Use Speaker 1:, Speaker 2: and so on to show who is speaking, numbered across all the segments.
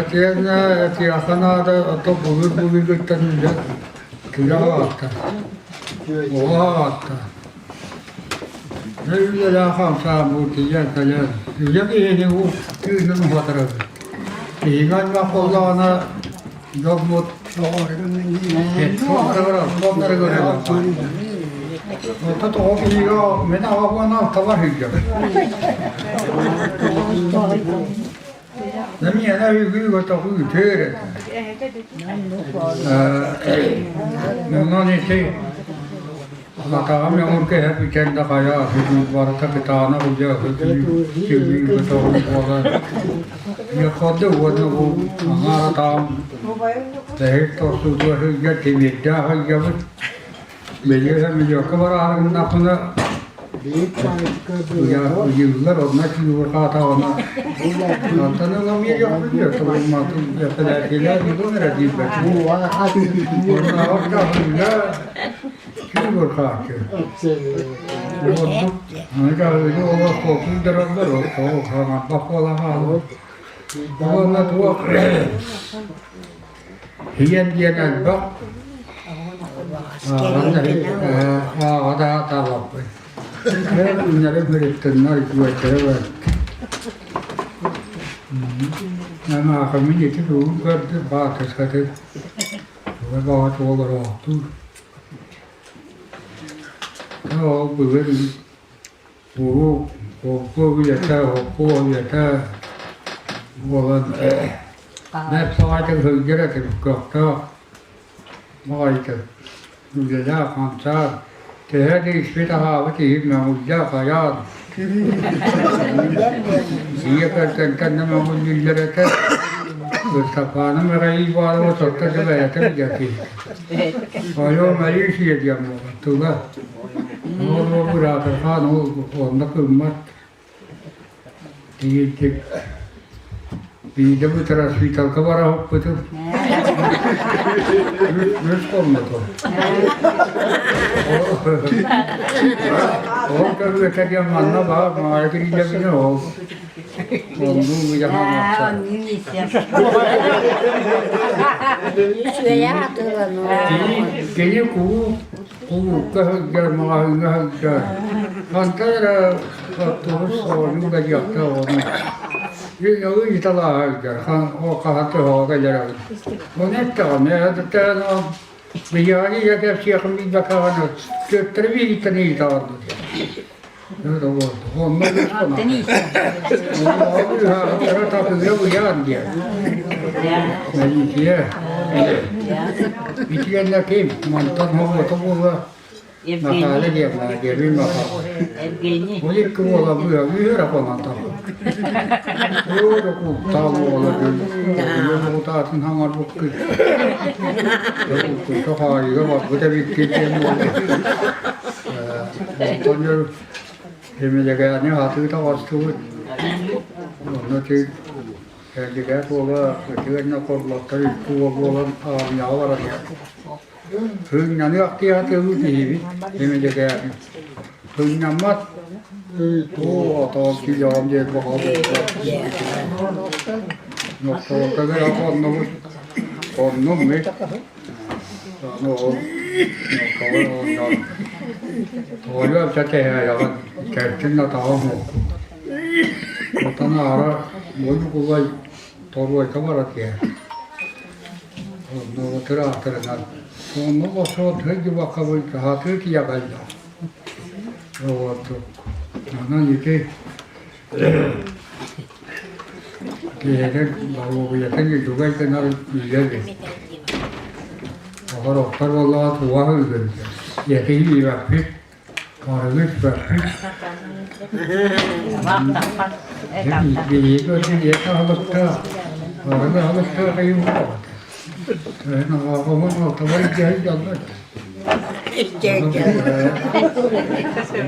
Speaker 1: Итиэннэ этиэххэ наада, ото былыр-былыргыттан үлэ күрэх аҕалта, оҕо аҕалта. Үлэлээх хамсаабыт тиийэн кэлэн, үлэ киһини тыынын уһатарабыт. Биһиги аймах буоллаҕына дьоммут Оттон тоҕо киһигэ мин аҕабын алтабар сылдьабын. Миэнэ үгүү көтөҕүү үтүөр этэ. Онон ити Атаҕым өҥүргэ бүтэн да хайа аһыы барыта кытаанах үлэ аһыы көтөҕүү буолан Меходы уонна бу аҥаар атаҕым тэһит тохсуутугар сылдьар тимирдээх сылдьабыт. Мелиоса мелиокка бараары гыннахпына ыйыллар онно чуурҕаатаҕына онтон ылам иэйэхпин тобулматын эпэрээссийэлээх ыгым эрэ диирбэт оннооҕор да чуурҕааччы ордук аны дьаһыыны олох толкуйдараллар ол хаҥарбах буола хаалбыт уонна туох Ийэм диэн элбэх ааҕа да таалаппыт. Үннэри бүрүттэннэр үчүгэйдэрэ бэрт. Анаахаммын ити тугу көрдүм баатыскатын туга баҕа туолароохтуур. Ол былыр уруу холкуо үлэтэ, холкуо үлэтэ буолан бэрт баҕайытык сылдьар этим, көхтөөх баҕайытык үлэлээх-хамсаан, төһө да испит-аһаабыт иһин мөҥүллээх айаан ийэ кэргэнтэн да мөҥүллүүллэр этэ. Ыстапааным эрэйий баара сотто да бэйэтэ билэр киһи. Ойуом эрий сиэ диэн буолар тыла. Ол быраатырҕаан ол онно кыммат тиийдик биирдэ бытарасвиталка бара хоппутум үс хоммутум ол көрүөтэ диэн манна баар маайа кириилэбинэ ол Кини куруук кулуупка сылдьар, маҕаһыыҥҥа сылдьар. Хантан эрэ оттубут оонньуу кэлиэхтээх ону. Ыйыталаһа сылдьар, хаһан төһөҕө кэлэр эбит. Ону эттэҕим, биһиэхэ ийэ кэпсиэхим билбэтэҕинэ, төттөрү биһигиттэн ыйытаҕын диэн. Онтон Эмилэгээни атыы таҕыстыбыт. Онно ити Элдьигээт уола ытыанньа хорлоттор икки уол буолан аармыйаҕа баран Сыынньаныах дии сатыыбыт киһибит Эмилэгээни. Сыынньаммат оо отоон киирэҕим диэн баҕа буолла. Нохтоолго кэлэн хоннубут. Хоннум мин. Тоҕойуом чэ тэһээйэҕин, кэртин да таҕа оҥоһуккун. Оттон аара Муйукулай торуойка барар киһи. Онно тыраахтарынан. Онно охсуот сылдьыбаккабын саатыы тиийэ кэллэ. Оҕордук. Онон ити киһитин доруобуйатын үчүгэй гынар үлэ эбит. Сорохтор буоллаҕа туга ыгырда. Этиһиибэппит, арыгы испэппит. Биһиги өттүн эт аһылыктаах, арыгы аһылыктаах киһи буолбат. Аҕабын алтабар илдьэ сылдьаллар.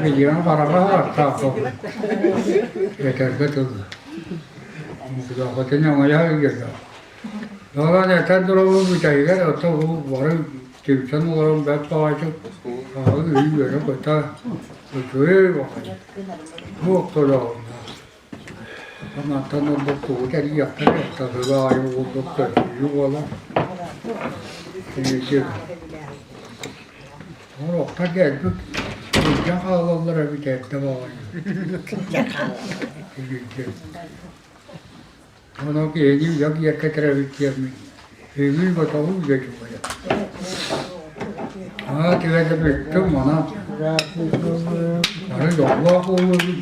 Speaker 1: Билигин хараҕа ааттаах Этэргэ тыл. Хотун оҥойо сылдьар. Буолан этэн турабын бүтэһигэр оттон бу бары түмсэн олорон бэрт баҕайытык аҕын үөрэ-көтө үчүгэй баҕайы туох да үлэҕиннээх. Мантан ордук тугу тэрийиэхтэрэй сылы аайы курдук көрсүһүү буолар. Сорохтор кэлбит илдьэ хаалаллар эбит эрдэ баҕайы. Онон киһини үлэ киэркэ төрөөбүт диэммин үҥүү ботоҕуу үлэ дьулайа. Аа түбэтэ бүттүм онон бары дьоллоох буолуубут.